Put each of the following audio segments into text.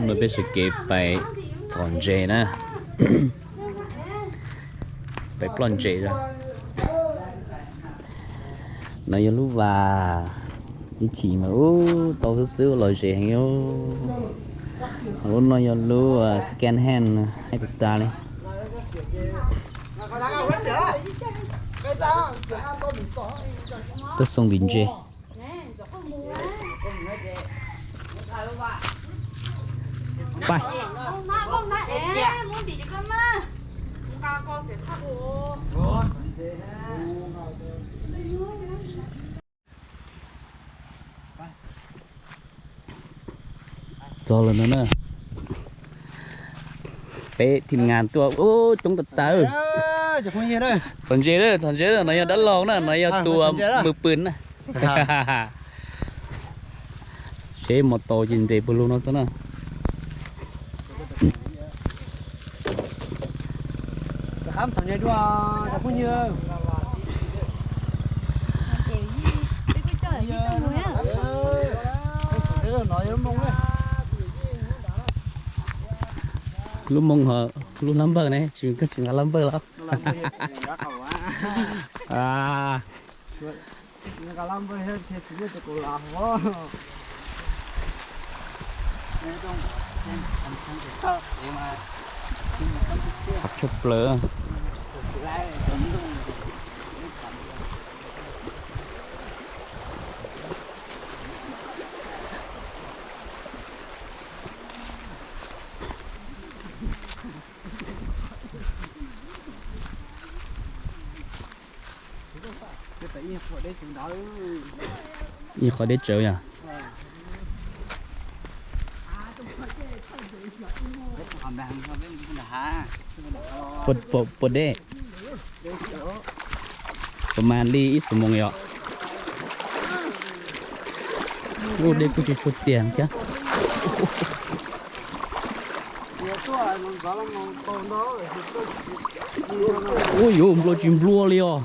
No peb sawv kev pais txhom ntses na, pais ploj ntses os. No yog lub vas, ib chim mas ub tau xwb xwb los ze heev. Lub no yog lub second hand, hais tag tas li. Tuaj xoo tim ntses. Pais. Txog lawm no na. Peb thim ngas tuaj ub coob tas tas. Txhom ntses, txhom ntses, no yog dab laug na, no yog tus mws pw na. Seb mos taus ces nres puag lug no xwb na. Lub moo ho, lub lab npawg ne, tsis, koj tsis nqa lab npawg los? Tshaj plaws. Ib qhov deb tsawv yog. Puas deb? Puas mas li ib xuab moos yom? Ub, dej kuj tsis tshua txias thiab. Ub, yuav nplua tsis nplua li os.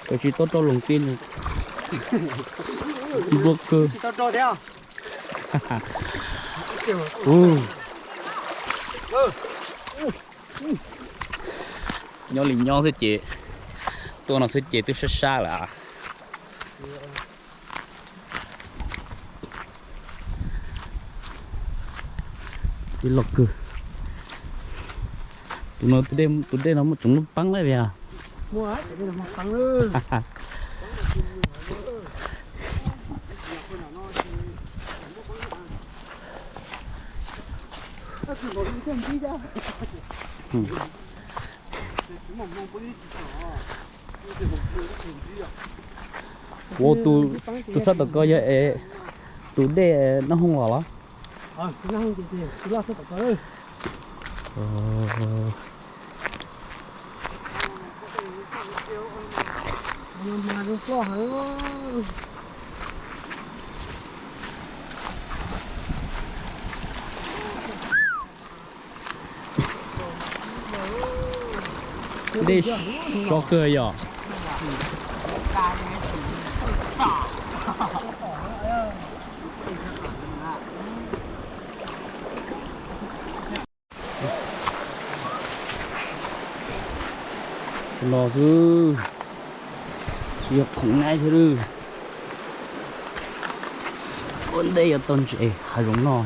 Koj tsis tau rau loos tij, nplua kawg. Nyob li nyob xwb ces, tuaj no xwb ces twb sab sab lawm. Ib loj kawg. Tus no, tus dej no muaj tsoom lub paab lawm tiag. Ua, tus sab tom ko yog es tus dej noj hoob los los? Dej sov kawg yom. Los xwb, tsis yog khoom nab thiab lawm. Ua ntej yuav tau ntses hav zoov noj.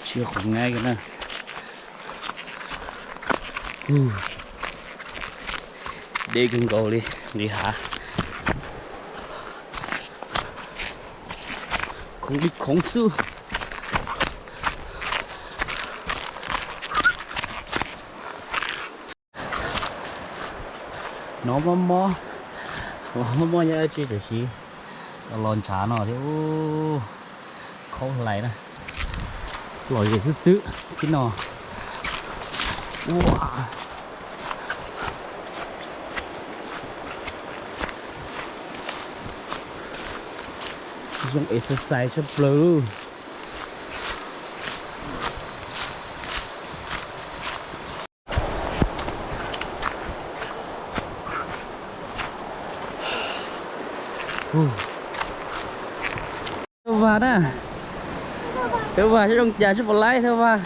Tsis yog khoom nab na. Deb kawg nkaus li, nqis hav. Khoov li khoov xwb. Hnov mob mob, mob mob nyob dab tsi tam sim los ntshav no thiab. Khaub hlais na. Lom zem xwb xwb tib no. Ua, zoo exercise tshaj plaws. Thawj Vaj na. Thawj Vaj saib zoo cas saib puas laib Thawj Vaj.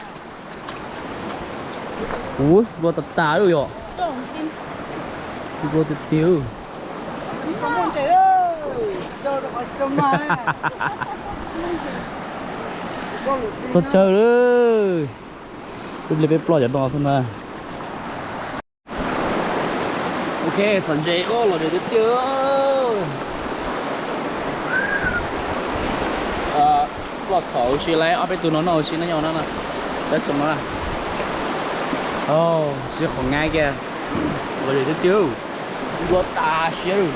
Ua, nplua tas tas lawm yom. Nplua tiag tiag. Txog chaw lawm. Ib pliag peb ploj cov no xwb na. Ok, txhom ntses, lom zem tiag tiag. Ploj txhom huv si, laib ob peb tug no noj huv si na, nyob no na. Lawv xoo no na. Siab qhov nab kiag. Lom zem tiag tiag. Nplua tas siab lawm.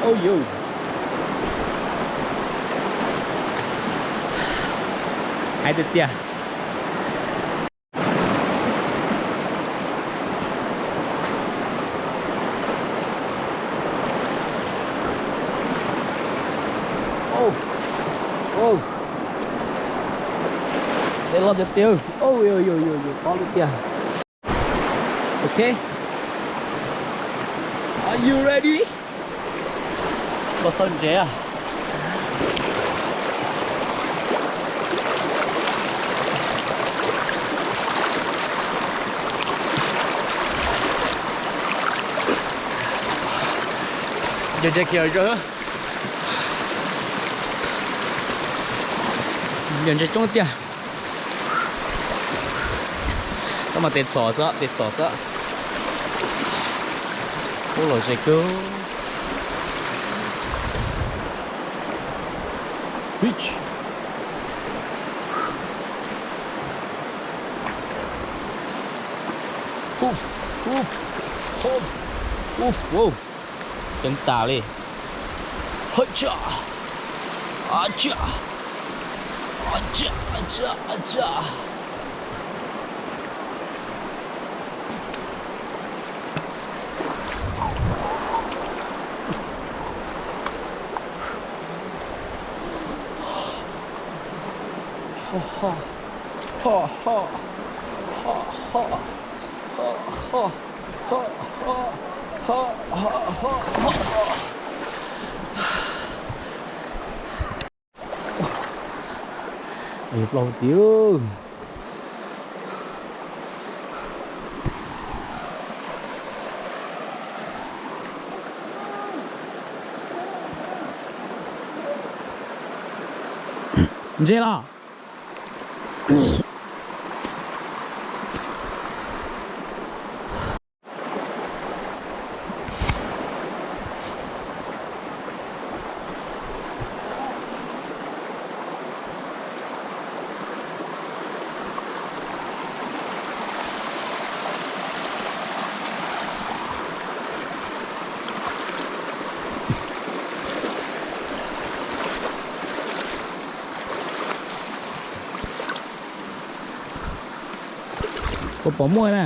Au yau. Hais tiag tiag. Au, au. Dej loj tiag tiag. Au, yau, yau, yau, yau, tob tiag tiag. Ok. Are you ready? Los xaus ntsev a. Yog ntses khiav zog. Yog ntses coob tiag. Koj mas tes txhom xwb, tes txhom xwb. Ub, lom zem kawg. Beach. Uf, uf, uf, uf, wow. Ceev tas li. Haj tsa. Aj tsa. Aj tsa, aj tsa, aj tsa. Ploj tiag. Ntses los? Puas pom muaj na?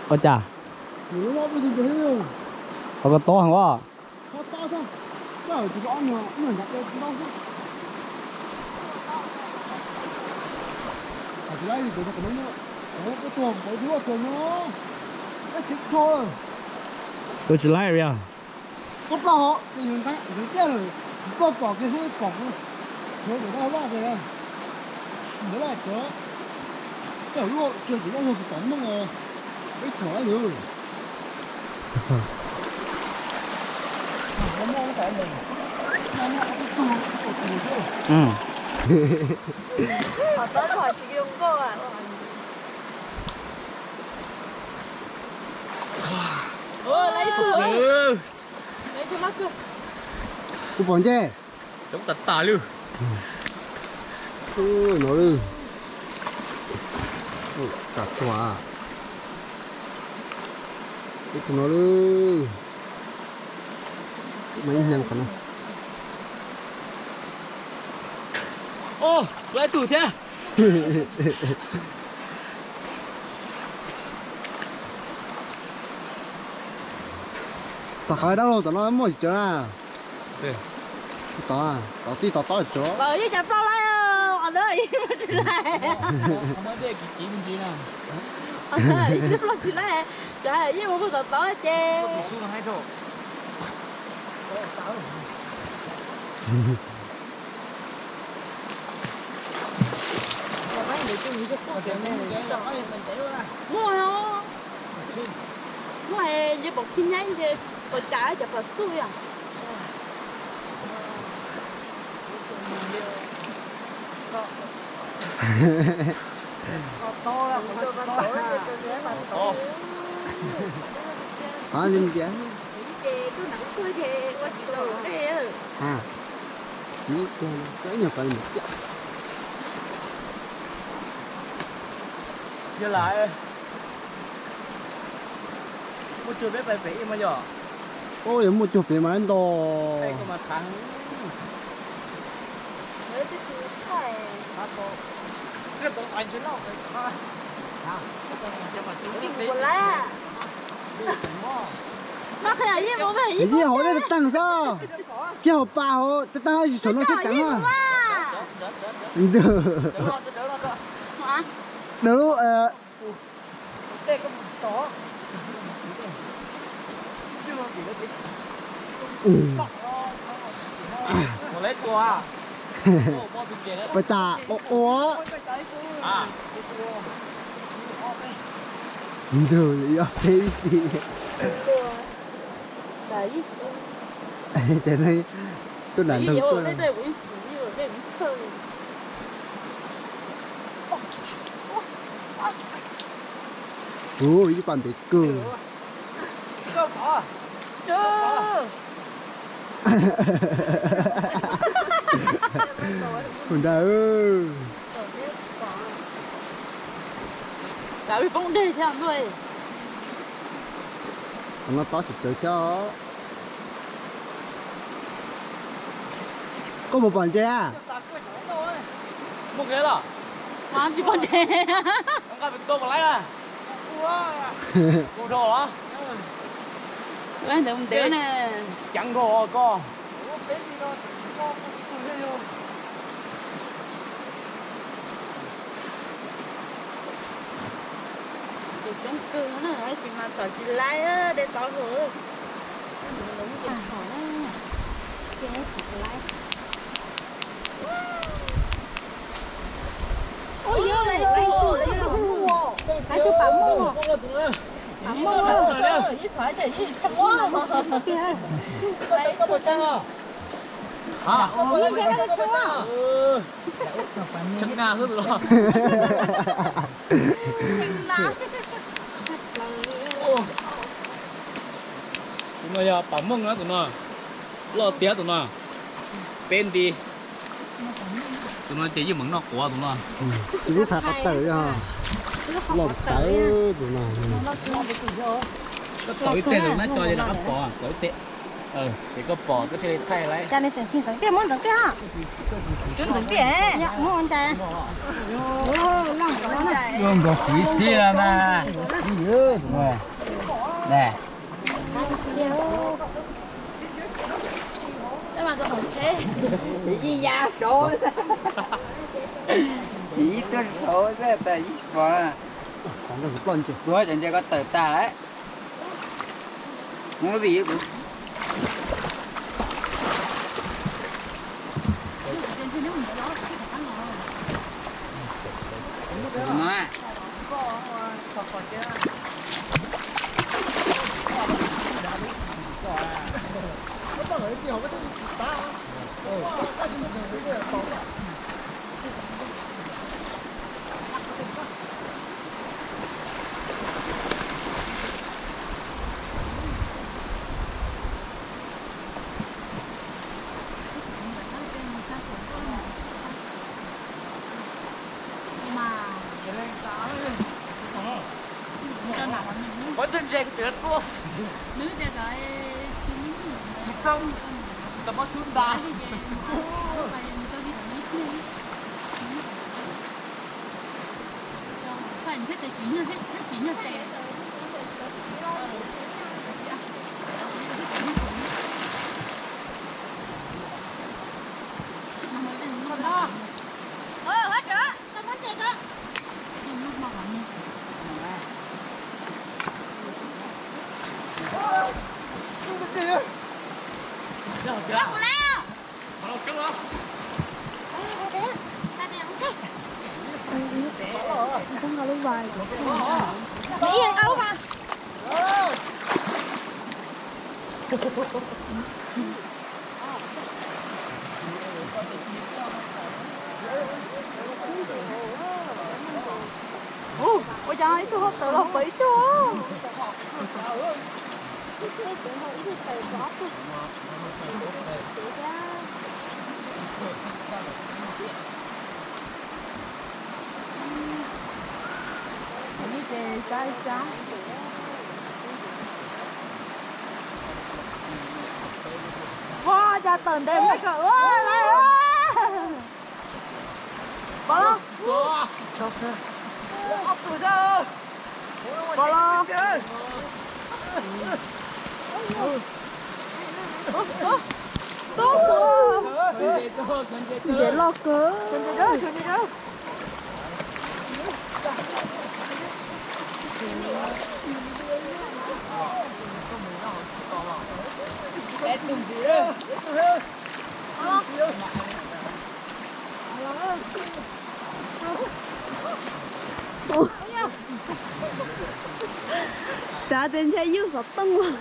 Ua cas? Qhov ko tob heev os. Tus tsis laib yog. Koj plaub hau ces yus nqeeb ntxeev tiaj lawm, koj pom kiag xwb pom kuv, ntxuav tus dab vaj tias ntxuav laj cov, coj luaj kiag tus dab yog tus tom meej ib txhom lawm. Kuv pom ntses. Coob tas tas li. No li. Tas tuag. Ib tug no lub, mas ib hneev qhov no. Ub, tsuav ib tug thiab. Tom qhov dab laug tom no muaj tsis tsawg na. Tod, tod tij tod tob tsawg. Yeej cas ploj laij, qhov ntawd yeej ploj tsis laij. Ploj tsis laij, cas yeej mus pug tod tod ces. Muaj, muaj nce pom khib nyaib nce pom cas cov pom xub yom. Qhov ntxias ntxias. Yog lam, muaj cuag peb pais pem ib mas yog. Ub, yog muaj cuag pem mas ntau. Yeej hauv dej tag tag xwb, kiag hauv pas hauv tag tag, tsis tshua no tsis teev na. Ntawd, daws lub, pas tas ua ua. Ntug ib peb ib. Ces tuaj nram nroog tuaj. Ub, ib pab ntev kawg. Ua ntag. Poob dej thiab ntuj. Qhov no tob tsis tsawg thiab. Koj puas pom ntses a? Muaj nqe los? Tsis pom ntses. Nqa pem koj puas laib a? Ua dhau los? Ntawd ntev na. Ceev dhau koj. Tus coob kawg no na, tab sis mas tom tsis laib, de tau hauv. Ua Tus no yog pam mooj na tus no, loj tiag tus no, peb nti. Tus no ces yeej meem noj quav tus no. Tsis pub thaij qhov tawm, loj tawv tus no. Koj tau ib teg ntawd na, coj yog qab pom, tau ib teg. Ces koj pom koj thiaj li thaij lawm. Cas nws tseem tsis ntxeev tiaj, muab ntxeev tiaj ha. Muab ntxeev tiaj, muab ntxeev. Loj nkaus kuv ib xib no na. Ib ya saud, ib tuaj saud xwb tas ib pom. Tuav cov ntses ko tawm tas lawm. Muab vim kuv. No. Ntses kuv twb tuaj. Nws tias kom tsis, tsis plooj, kom muab xub nta. Ua cas ib tug ho tawm los pem ib tug? Ua cas tawm ntev me kawm lawm. Pom los. Pom los. Ntses loj kawg. Xav tias ntshai ywj xov tooj los.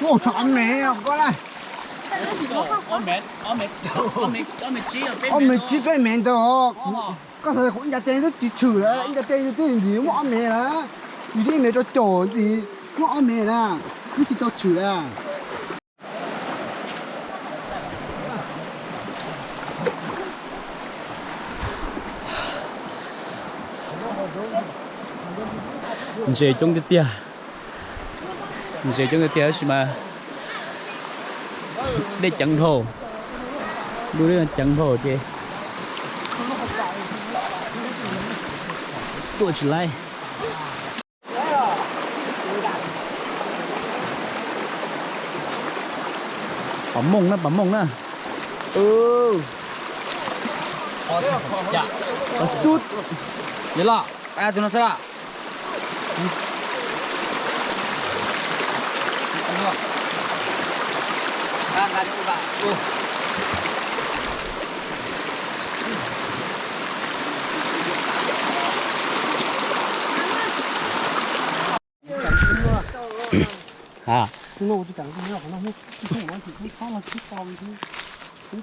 Ua tshov me koj lawm. Ob me tsib peb me ntawd. Koj thaum kuv ib ncav teg twb tsis tshwm lawm, ib ncav teg twb ntxiv muaj ob me lawm. Yus twb ib me rau caum ntxiv muaj ob me na, twb tsis tau tshwm lawm. Ntses coob tiag tiag, ntses coob tiag tiag tab sis mas dej ceev dhau, lub dej ceev dhau ces tuaj tsis laib. Pom mooj na, pom mooj na. Pom xub. Yog los, tus no xwb.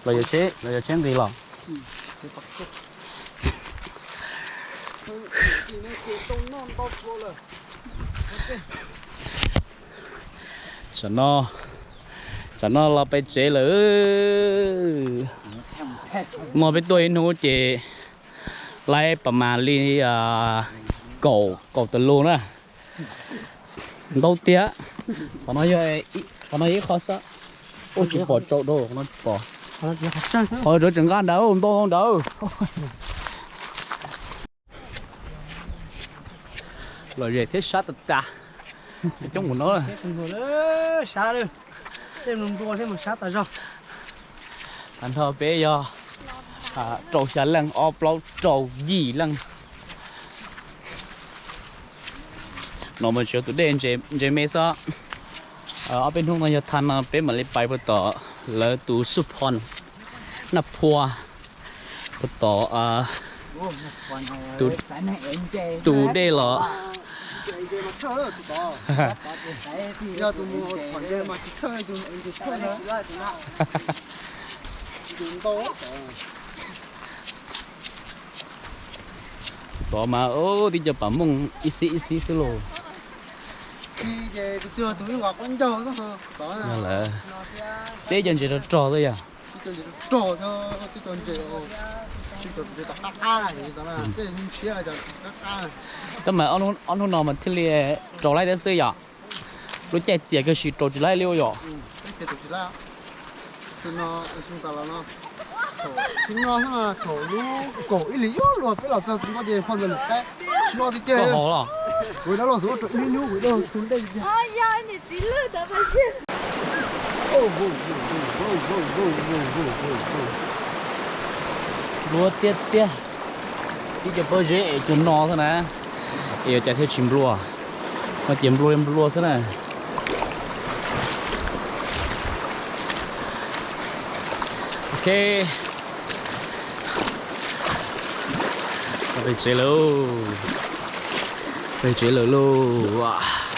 Los yog tsheb, los yog tsheb nqis los. Tam no, tam no los pem tsev lawm. No peb tuaj ib hnub ces laib pas mas li kaum, kaum tas lus na. Ntau tiag. Qhov no yog, qhov no yog ib qho xwb. Ua tsis pom tsaus dhau, qhov no tsis pom. Qhov tseem nqa ntawd, ntau ntawd. Lom zem thiab sab tas tas. Coob mus no. Tag nrho peb yog rau xya leej, ob plaub rau yim leej. No mas tsuas tus dej ntses me xwb. Ob peb hnub no yog tag no peb mam li pais puag tom lawv tus xub phon Naj Phua, puag tom tus dej los. Yog tus mus txhom ntses mas tsis txhawj tus ntses txhawj na. Tod mas tib co pam mooj ib xib ib xib xwb lauj. Lawm, teb cov ntses rog rog xwb yog. Tab mas ob hnub no mas thiaj li raus laib thiab xwb yom. Lub caij txias kawg siv raus tsis laib li yom. Thaum lub kaum ib hlis yuav luag peb los txog tsis muaj ces poj ntxoog lwm qaib no tiag tiag. Kuv dab laug xub rau ib lub hnub kuv dab laug tu ntej tiag. Nplua tiag tiag. Ib co pob zeb es cua no xwb na, es yuav cas thiaj tsis nplua. No ces nplua li nplua xwb na. Ok, pem tsev lawm, pem tsev lawm lauj.